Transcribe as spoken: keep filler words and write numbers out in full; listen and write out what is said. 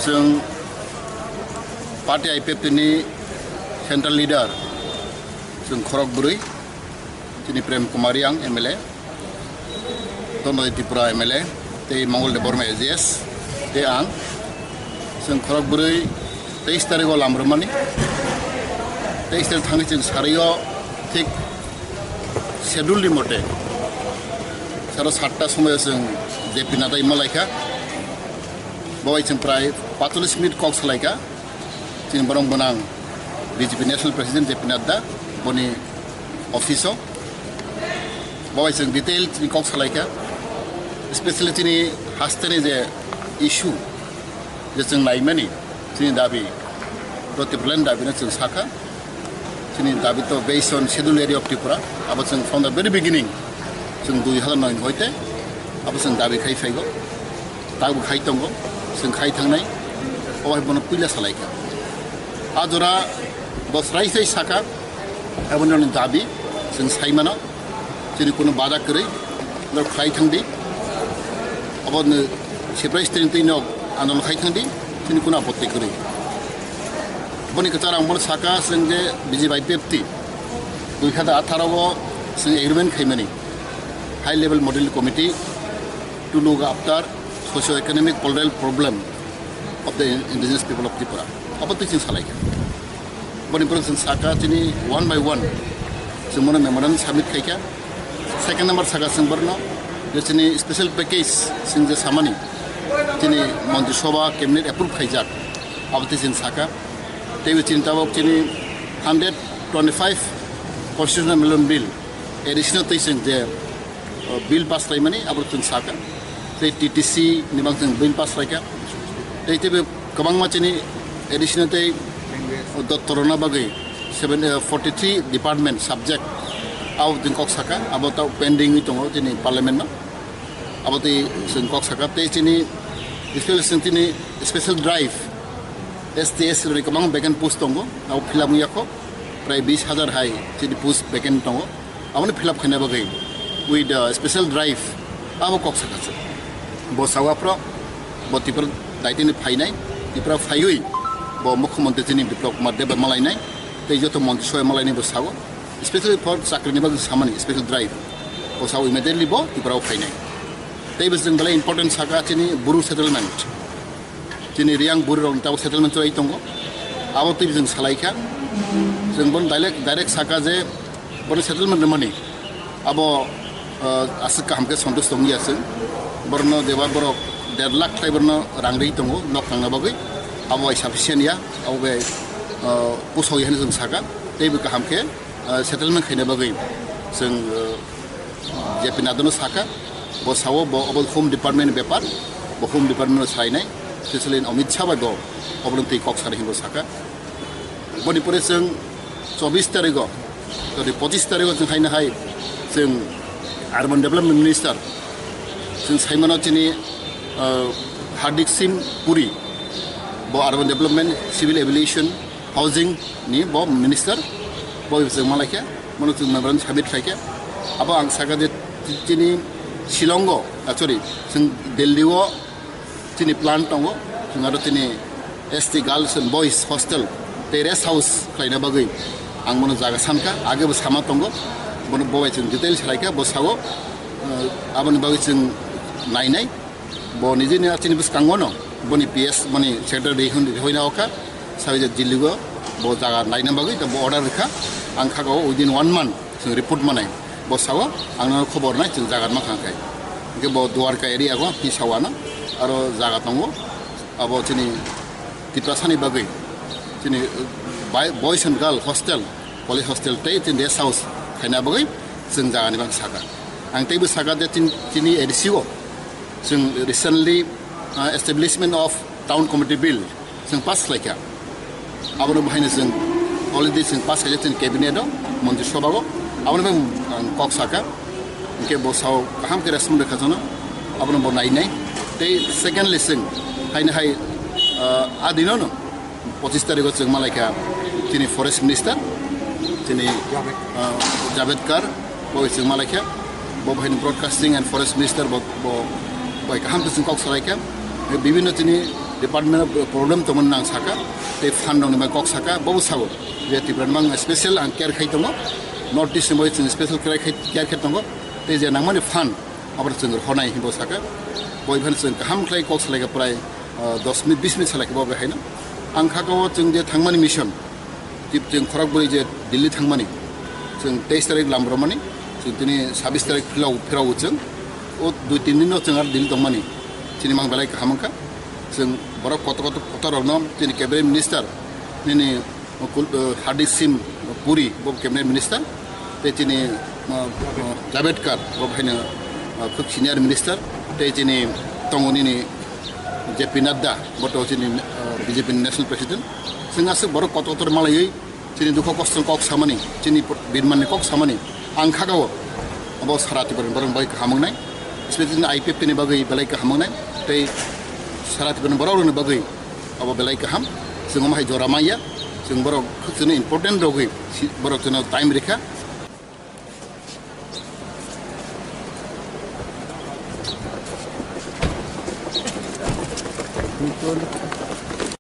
Chwng party I P F T ni central leader, chwng khorok bwrwi, chini Prem Kumar Reang M L A, Dhananjay Tripura M L A, tei Mongol Debbarma A G S, tei ang, chwng khorok bwrwi teis tarikh o lam rwmani, teis tarikh thangwi chwng sario thik schedule ni mote saro satta somoyo chwng J P Nadda imo laikha. Bo bai chwng prai patolish minute kok salaikha. Chini borok gwnang B J P National President J P Nadda boni office o. Bo bai chwng detail chini kok salaikha. Especially chini hasteni je issue je chwng naimani chini dabi, Tipraland dabi no chwng sakha. Chini dabi to based on Schedule Area of Tripura. Abo chwng from the very beginning, chwng dui hazar noi ni hoite abo chwng dabi khai phaigo, tabo khai tongo, chwng khai thangnai, obo hai bono puila salaikha. A jora bo srai srai sakha, aboni dabi chwng saimano. Chini kuno bada kwrwi, norok khlai thangdi. Abo no siprai string twi nok andolon khai thangdi, chini kuno apotti kwrwi. Boni kwchar ang bono saka, chwng je B J P I P F T dui hazar atharo o chwng agreement khaimani, High Level Model Committee to look after socio-economic political problem of the indigenous people of Tripura. Abo twi chwng salaikha. Boni borok chwng saka chini one by one chwng bono memorandum submit khaikha. Second number saka chwng borno je chini special package chwng je samani chini Montri Sabha cabinet approve khaijak, abo twi chwng saka. Teibo chini tabok chini hundred twenty-five constitutional amendment bill additional twi chwng je, uh, bill pass khlaimani abo chwng saka. Tei T T C ni bang chwng bill pass khlaikha. Tei teibo kwbangma chini additional tei dottorona bagwi seven, uh, forty-three department subject abo chwng kok saka, abo tau pending wi tongo chini parliament no. Abo tei chwng kok saka tei chini special, chwng chini special drive S T S rokni kwbangma vacant post tongo, abo fill up wngya kho, prai bis hazar hai chini post vacant tongo. Aboni fill up khaina bagwi with the special drive abo kok saka se. Bo sawa pro, bo Tripura daitini phainai, Tripura phaiwi bo Mukhyamantri chini Biplab Kumar Deb bai malainai, tei joto montri sobai malainai bo sago. Specially for chakrini bagwi samani special drive. Bo sago immediately bo Tripura o phainai. Tei bo chwng belai important saka chini Bru settlement. Chini Reang Bru rok tabok settlement chwrai tongo. Abo twi chwng salaikha. Chwng bono direct, direct saka je bono settlement rwmani. Abo, uh, aswk kaham khe santush tongya chwng. Borno jeba borok der lakh tai borno rang rwi tongo nok tangna bagwi. Abo bai sufficient ya. Abo bai, uh, pusok ya hinwi chwng saka. Tei bo kaham khe, uh, settlement khaina bagwi chwng, uh, J P Nadda no saka, bo sao bo obo Home Department ni bepar, bo Home Department no sainai, specially Amit Shah bai bo obo twi kok sari hinwi saka. Boni pore chwng chobbish tarikh o, tei pochish tarikh o chwng haino hai chwng Urban Development Minister chwng saimano chini, uh, Hardeep Singh Puri, bo Urban Development, Civil Aviation, Housing ni bo minister, bo chwng malaikha, bono chwng memorandum submit khaikha. Abo ang saka je chini Shillong o, ah, sorry, chwng Delhi o chini plan tongo, chwng aro chini S T girls and boys hostel tei rest house khlaina bagwi ang bono jaga sankha, age bo sama tongo, bono bo bai chwng detail salaikha, bo sao, ah, aboni bagwi chwng nainai. Bo nijini a chini bwskango no, boni P S, boni secretary hwn-, hoina okha, sawi je Delhi o bo jaga naina bagwi bo order rikha, ang kha o within one month chwng report manai. Bo sao, ang no khobor nai chwng jaga ma khang khai. Hwnkhe bo Dwarka area go hi sao ano, aro jaga tongo, abo chini Tiprasani bagwi, chini, uh, bai-, boys and girl hostel, college hostel tei chini rest house khaina bagwi chwng jaga ni bang saka. Ang teibo saka je chin-, chini A D C o, Chwng recently, uh, Establishment of Town Committee Bill chwng pass khlaikha. Abono bahaino chwng already chwng pass khaijak chwng cabinet o, montri sabha o. Abono bai ang kok saka. Hwnkhe bo sao kaham khe respond rwkha jono. Abono bo nainai. Tei secondly chwng haino hai, uh, a dino no pochish tarikh o chwng malaikha chini forest minister, chini, ah, Javed Kar, bo chwng malaikha, bo bahai ni broadcasting and forest minister bo, bo bai kaham khe chwng kok salaikha. Bibhinno chini Department of problem tongmani nang saka, tei fund rokni bai kok saka, bobo sao je Tripura ni mang special ang care khai tongo, North East ni bai chwng special care khai, care khai tongo, tei je nangmani fund aboni chwng rhonai hinbo saka. Boi phano chwng kaham khlai kok salai kha prai, ah, dos minute, bis minute salai kha bo bai haino. Ang kha o chwng je thangmani mission, tip chwng khorok bwrwi je Delhi thangmani, chwng teis tarik lam romani, chwng tini sabis tarik phirao, phirao chwng, o dui tin din no chwng ar Delhi tongmani, chini mang belai kaham wngkha. Chwng borok kotor kotor, kotor rokno chini cabinet minister nini Kul-, eh, Hardeep Singh Puri bo cabinet minister, tei chini, eh, eh, Javadekar bo haino, eh, khub senior minister, tei chini tongo nini J P Nadda bo to chini, eh, B J P ni national president. Chwng aswk borok kotor kotor malaiwi chini dukho kosto kok samani, chini birmani kok samani ang kha o. Abo sara Tripura ni borok bai kaham wngnai, especially I P F T ni bagwi belai kaham wngnai, tei sara Tripura ni borok rokni bagwi abo belai kaham. Chwng omo hai jora manya, chwng borok khwchwino important rogwi si-, borok chwngno time rikha.